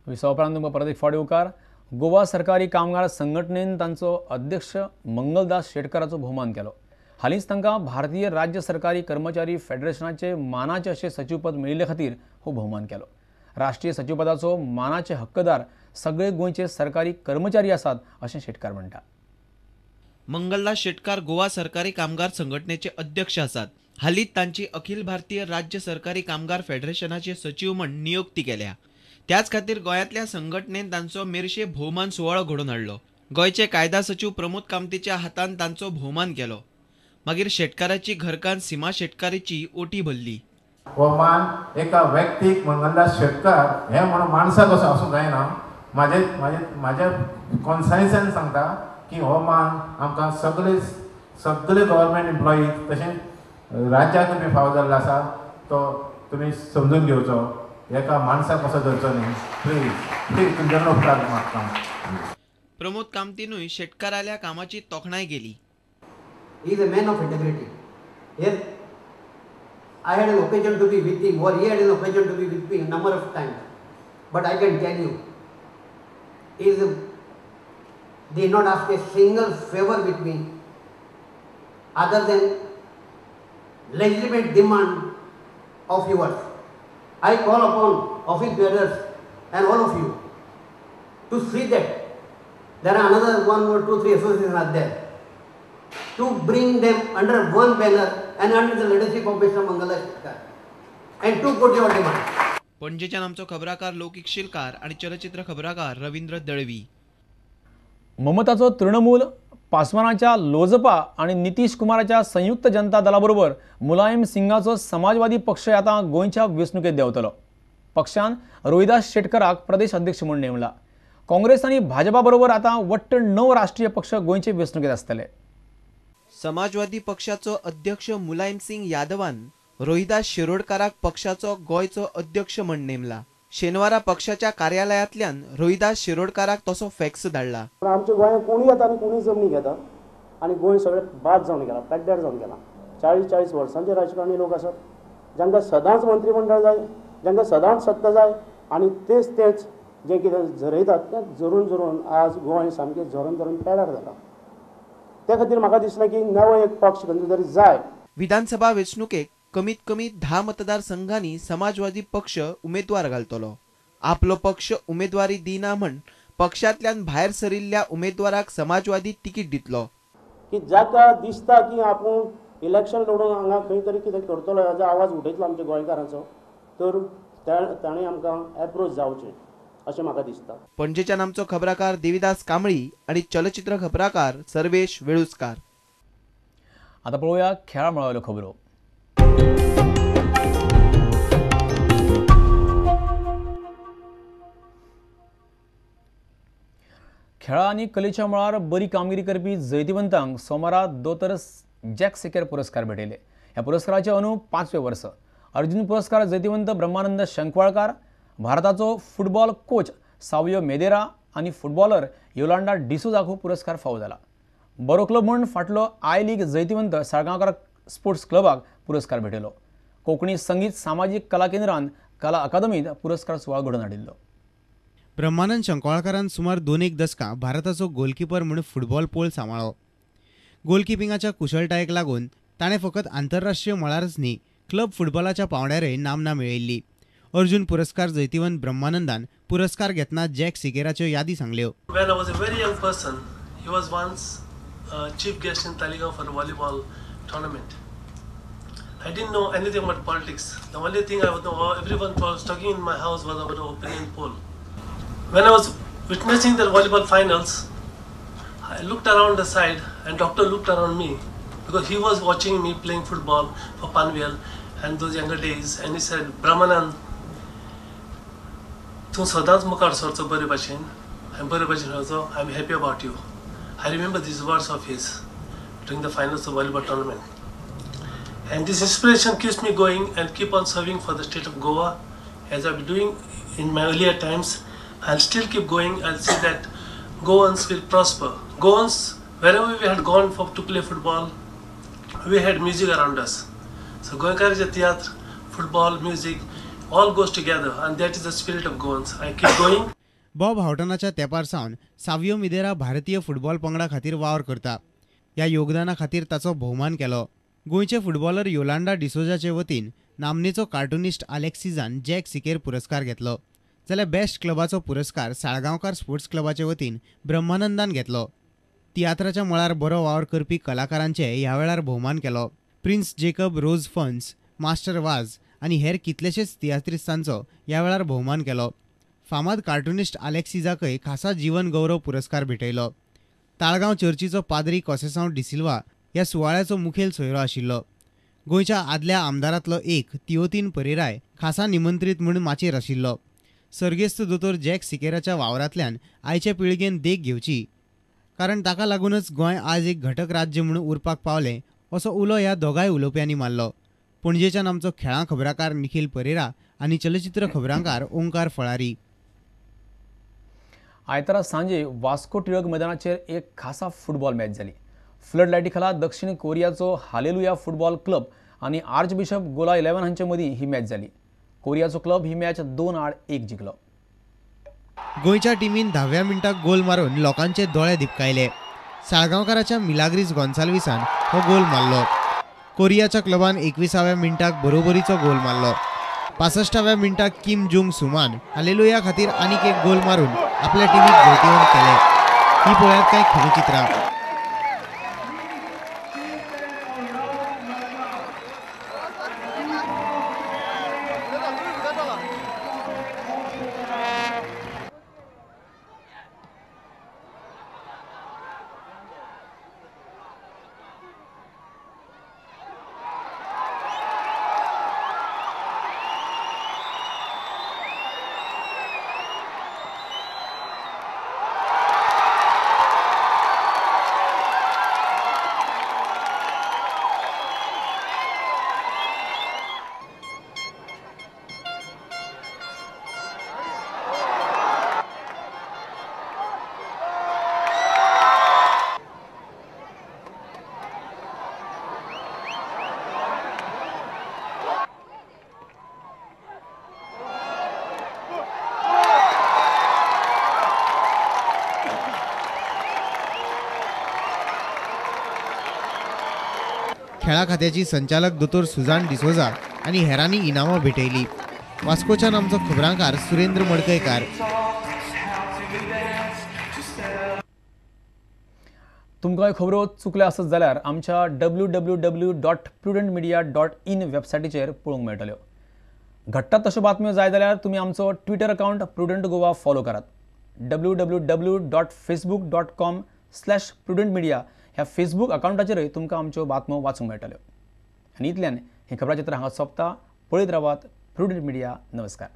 विसवा उपरांत तुमकां परत एक फावट येवकार. गोवा सरकारी कामगार संघटनेन तांचो अध्यक्ष मंगलदास शेटकाराचो भोवमान केलो. हालींच तांकां भारतीय राज्य सरकारी कर्मचारी फेडरेशनाचे मानाचे अशें सचिवपद मेळिल्ले खातीर हो भोवमान केलो. राष्ट्रीय सचिवपदाचो मानाचे हक्कदार सगळे गोंयचे सरकारी कर्मचारी आसात अशें शेटकार म्हणटा. मंगलदास शेटकार गोवा सरकारी कामगार संघटनेचे अध्यक्ष आसात. हालींच तांची अखिल भारतीय राज्य सरकारी कामगार फेडरेशनाचे सचीव म्हण नियुक्ती केल्या. त्याच खातीर गोंयांतल्या संघटनेन तांचो मेरशे भोवमान सुवाळो घडोवन हाडलो. गोंयचे कायदा सचीव प्रमोद कामतीच्या हातान तांचो भोवमान केलो. मागीर शेटकाराची घरकान्न सीमा शेटकारीची ओटी भरली. हो मान एका व्यक्तीक मंगलदास शेटकार हे म्हणून माणसा कसो आसूंक जायना. म्हाजे म्हाजे म्हाज्या कॉन्सायन्सान सांगता की हो मान आमकां सगळे सगळे गव्हर्मेंट एम्प्लॉईज तशेंच राज्याक बी फावो जाल्लो आसा, तो तुमी समजून घेवचो. एका माणसा कसो धरचो न्ही. प्लीज प्लीज तुमच्या उपकार मागता. प्रमोद कामतीनूय शेटकाराल्या कामाची तोखणाय केली. He is a man of integrity. Yes, I had an occasion to be with him, or he had an occasion to be with me a number of times. But I can tell you, he did not ask a single favor with me other than legitimate demand of yours. I call upon office bearers and all of you to see that there are another 1 or 2, 3 associations are there, to bring them under one banner and under the leadership of Mr. Mangaldas Shetkar and to put your demand. पणजेच्यान आमचो खबराकार लौकिक शिलकार आणि चलचित्र खबराकार रवींद्र दळवी. ममताचो तृणमूल, पासवानाच्या लोजपा आणि नितीश कुमाराच्या संयुक्त जनता दलाबरोबर मुलायम सिंगाचो समाजवादी पक्ष आतां गोंयच्या वेंचणुकेंत देंवतलो. पक्षान रोहिदास शेटकराक प्रदेश अध्यक्ष म्हूण नेमला. काँग्रेस आनी भाजपा बरोबर आतां वट्ट 9 राष्ट्रीय पक्ष गोंयचे वेंचणुकेंत आसतले. समाजवादी पक्षाचो अध्यक्ष मुलायम सिंग यादवान रोहिदास शिरोडकाराक पक्षाचो गोंयचो अध्यक्ष म्हण नेमला. शेनवारा पक्षाच्या कार्यालयांतल्यान रोहिदास शिरोडकाराक तसो फॅक्स धाडला. आमच्या गोंयांत कोणूय येता आनी कोणूय जमनी घेतात आनी गोंय सगळें बाद जावन गेलां, पेड्ड्यार जावन गेलां. 40-40 वर्सांचे राजकारणी लोक आसात जांकां सदांच मंत्रीमंडळ जाय, जांकां सदांच सत्ता जाय आनी तेच तेच जें कितें झरयतात तें झरून झरून आज गोंय सामकें झरून झरून पेड्यार जालां. त्या खातीर म्हाका दिसलें की नवो एक पक्ष खंयचो तरी जाय. विधानसभा वेंचणुकेक कमीत कमी 10 मतदारसंघांनी समाजवादी पक्ष उमेदवार घालतलो. आपलो पक्ष उमेदवारी दिना म्हण पक्षांतल्यान भायर सरिल्ल्या उमेदवाराक समाजवादी तिकीट दितलो. की जाका दिसता की आपूण इलेक्शन लडोवन हांगा खंय तरी कितें करतलो हाजो आवाज उठयतलो आमच्या गोंयकारांचो, तर ताणें आमकां एप्रोच जावचें अशें म्हाका दिसता. पणजेच्यान आमचो खबराकार देविदास कांबळी आनी चलचित्र खबराकार सर्वेश वेळुस्कार. आतां पळोवया खेळा मळावेल्यो खबरो. खेळा आनी कलेच्या मळार बरी कामगिरी करपी जैतिवंतांक सोमारा दोतर जॅक सिकेर पुरस्कार भेटयले. ह्या पुरस्काराचे अंदू 5वें वर्स. अर्जुन पुरस्कार जैतिवंत ब्रह्मानंद शंखवाळकार, भारताचो फुटबॉल कोच सावियो मेदेरा आनी फुटबॉलर योलांडा डिसोजाक हो पुरस्कार फावो जाला. बरो क्लब म्हूण फाटलो I league जैतिवंत साळगांवकार स्पोर्ट्स क्लबाक पुरस्कार भेटयलो. कोंकणी संगीत सामाजीक कला केंद्रान कला अकादमींत पुरस्कार सुवाळो घडोवन हाडिल्लो. ब्रह्मानंद शंखवाळकारान सुमार 2 दसकां भारताचो गोलकीपर म्हूण फुटबॉल पोल सांबाळ्ळो. गोलकिपिंगाच्या कुशळटायेक लागून ताणें फकत आंतरराष्ट्रीय मळारच न्ही क्लब फुटबॉलाच्या पांवड्यारय नामना मेळयल्ली. अर्जुन पुरस्कार जैतिवंत ब्रह्मानंदान पुरस्कार घेतना जॅक सिकेराच्यो यादी सांगल्यो. When I was a very young person, he was once chief guest in Taleigao for a volleyball tournament. I didn't know anything about politics. The only thing I would know, everyone was talking in my house was about opinion poll. When I was witnessing the volleyball finals, I looked around the side and doctor looked around me because he was watching me playing football for Panvel and those younger days, and he said, Brahmanand, तूं सदांच मुखार सरचो बरे भाशेन आनी बरे भाशेन खेळचो. I am happy about you. I remember these words of his during the finals of volleyball tournament. And this inspiration keeps me going and keep on serving for the state of Goa as I've been doing in my earlier times. I'll still keep going. I'll see that Goans will prosper. Goans, wherever we had gone for to play football, we had music around us. So Goenkar's theatre, football, music All goes together, and that is the spirit of Goans. I keep going. Bob हावटनाच्या तेंपार सावन सावियो मिदेरा भारतीय football पंगडा खातीर वावर करता. ह्या योगदाना खातीर ताचो भोवमान केलो. गोंयचे फुटबॉलर योलांडा डिसोजाचे वतीन नामनेचो कार्टुनिस्ट आलेक्सिजान जॅक सिकेर पुरस्कार घेतलो, जाल्यार बेस्ट क्लबाचो पुरस्कार साळगांवकार स्पोर्ट्स क्लबाचे वतीन ब्रह्मानंदान घेतलो. तियात्राच्या मळार बरो वावर करपी कलाकारांचे ह्या वेळार भोवमान केलो. Prince Jacob, Rose Fons, master Vaz आनी हेर कितलेशेच तियात्रिस्तांचो ह्या वेळार भोवमान केलो. फामाद कार्टुनिस्ट आलेक्सिजाकय खासा जीवन गौरव पुरस्कार भेटयलो. ताळगांव चर्चीचो पाद्री कॉसेसांव डिसिल्वा ह्या सुवाळ्याचो मुखेल सोयरो आशिल्लो. गोंयच्या आदल्या आमदारांतलो एक तिओतीन परेराय खासा निमंत्रीत म्हूण माचयेर आशिल्लो. सर्गेस्त दोतोर जॅक सिकेराच्या वावरांतल्यान आयचे पिळगेन देख घेवची, कारण ताका लागूनच गोंय आज एक घटक राज्य म्हूण उरपाक पावलें असो उलो ह्या दोगांय उलोवप्यांनी मारलो. पणजेच्यान आमचो खेळां खबराकार निखील परेरा आनी चलचित्र खबरांकार ओंकार फळारी. आयतारा सांजे वास्को टिळक मैदानाचेर एक खासा फुटबॉल मॅच जाली. फ्लड लायटी खाला दक्षिण कोरियाचो हालेलुया फुटबॉल क्लब आनी आर्च बिशप गोला 11 हांचे मदीं ही मॅच जाली. कोरियाचो क्लब ही मॅच 2-1 जिखलो. गोंयच्या टिमीन 10व्या मिनटाक गोल मारून लोकांचे दोळे दिपकायले. साळगांवकाराच्या मिलाग्रीस गोन्साल्विसान हो गोल मारलो. कोरियाच्या क्लबान 21व्या मिनटाक बरोबरीचो गोल मारलो. 65व्या मिनटाक किम जुंग सुमान हालेलुया खातीर आनीक एक गोल मारून आपल्या टिमीक जैतिवंत केले. ही पळयात कांय खिणचित्रां. खेळा खात्याची संचालक दोतोर सुजान डिसोजा आनी हेरांनी इनामां भेटयली. वास्कोच्यान आमचो खबरांकार सुरेंद्र मडकयकार. तुमकां खबरो चुकल्या आसत जाल्यार आमच्या www.prudentmedia.in वेबसायटीचेर पळोवंक मेळटल्यो. घडटात तश्यो बातम्यो जाय जाल्यार तुमी आमचो Twitter account Prudent Goa follow करात. www.facebook.com/prudentmedia ह्या फेसबूक अकावंटाचेरय तुमकां आमच्यो बातम्यो वाचूंक मेळटल्यो. आनी इतल्यान हें खबराचित्र हांगा सोंपता. पळयत रावात प्रुडंट मिडिया. नमस्कार.